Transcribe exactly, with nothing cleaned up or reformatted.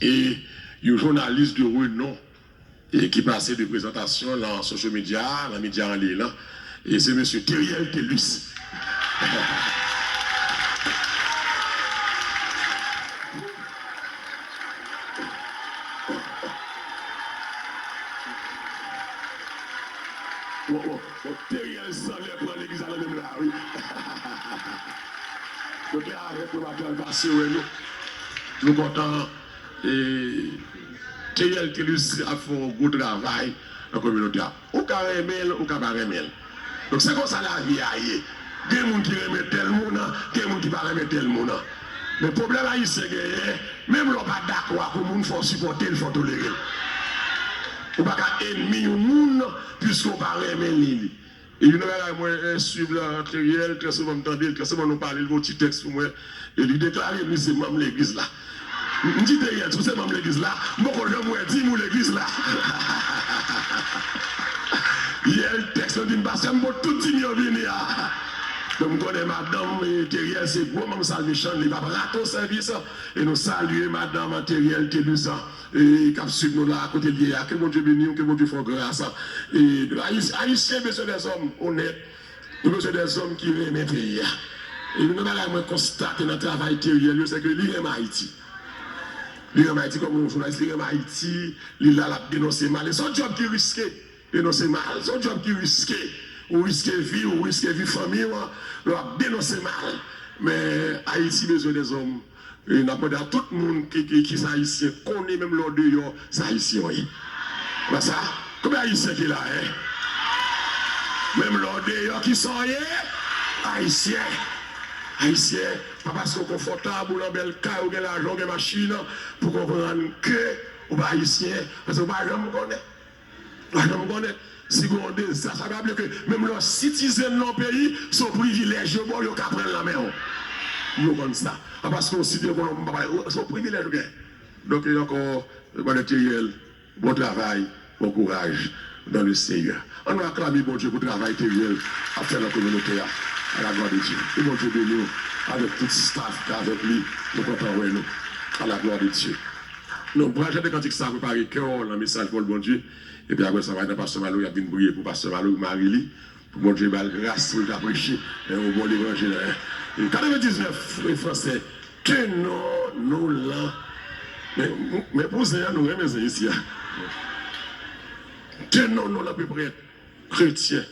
E yon jounalis de renon e ki pase de prezantasyon lan social media, lan medya an liy lan, e se mesye Theriel Thelus. Bon, bon, bon, Theriel sanlè pran legliz la nan men m la, wi. Donk, lè avèk mwen, maten, l pase wè nou. Nou kontan, e, Theriel Thelus ap fè yon gwo travay nan kominote a. Ou ka renmen l, ou ka pa renmen l. Donk, se konsa lavi a ye. Gen moun ki renmen tèl moun, gen moun ki pa renmen tèl moun. Men pwoblèm Ayisyen genyen, menm lè w pa dakò ak yon moun, fò w sipòte l, fò w tolere l. Ou pa ka ènmi yon moun, piske w pa renmen li. E youn nan bagay mwen, eh, swiv la, Theriel, trè souvan m tande l, trè souvan nou pale, l voye ti tèks pou mwen. E li deklare li se manm legliz la. M di Theriel, si w se manm legliz la, m poko janm wè dim ou legliz la. Yè, tèks lan di m, pastè, m pot tout dim yo vini a. Donk, m konnen madanm, eh, Theriel se gwo manm Salvation, li p ap rate yon sèvis. E nou salye madanm Theriel Thelus, e, k ap swiv nou la, kote l ye a. Ke Bondye beni w, ke Bondye fè w gras. E, Ayis-, Ayisyen bezwen dèzòm onèt. Nou bezwen dèzòm ki renmen peyi a. E youn nan bagay mwen konstate nan travay Theriel yo, se ke li renmen Ayiti. Li renmen Ayiti kòm yon jounalis, li renmen Ayiti, li la, l ap denonse mal. E se yon djòb ki riske, denonse mal. Se yon djòb ki riske. Ou riske vi w, ou riske vi fanmi w, lè w ap denonse mal. Men Ayiti bezwen dèzòm. E n ap mande a tout moun ki, ki, ki se Ayisyen, konnen menm lè w deyò, se Ayisyen w ye. Konsa, konbyen Ayisyen ki la, en? Menm lè w deyò, kisa w ye? Ayisyen. Ayisyen, pa paske w konfòtab, ou nan bèl kay, ou gen lajan, ou gen machin, pou konprann ke ou pa Ayisyen, paske ou pa janm konnen. Ou pa janm konnen. Si gen yon dezas, sa pa vle ke menm lè w sitizen nan yon peyi, se yon privilèj yo ba w, yo ka pran l nan men w. Yo konn sa. A paske w sitizen, konnen w pa, se yon privilèj ou gen. Donk, e ankò, Mwen, Theriel, bon travay, bon kouraj dans le Seigneur. Ann nou aklame Bondye pou travay Theriel ap fè nan kominote a. À la gloire de Dieu. Ke Bondye beni w avèk tout staff ki avèk li. Nou kontan wè nou. À la gloire de Dieu. Nou pral chante kantik sa, prepare kè w nan mesaj pawòl Bondye. Epi apre sa, va nan pastè Malory ap vin priye pou pastè Malory, mari li. Pou Bondye ba l gras pou l ka preche, e, yon bon levanjil, e. E katrevendiznèf, e, fransè. Tenons-nous là. Men, men pou zen an, nou renmen zen isi a. Tenons-nous là, peuple chrétien.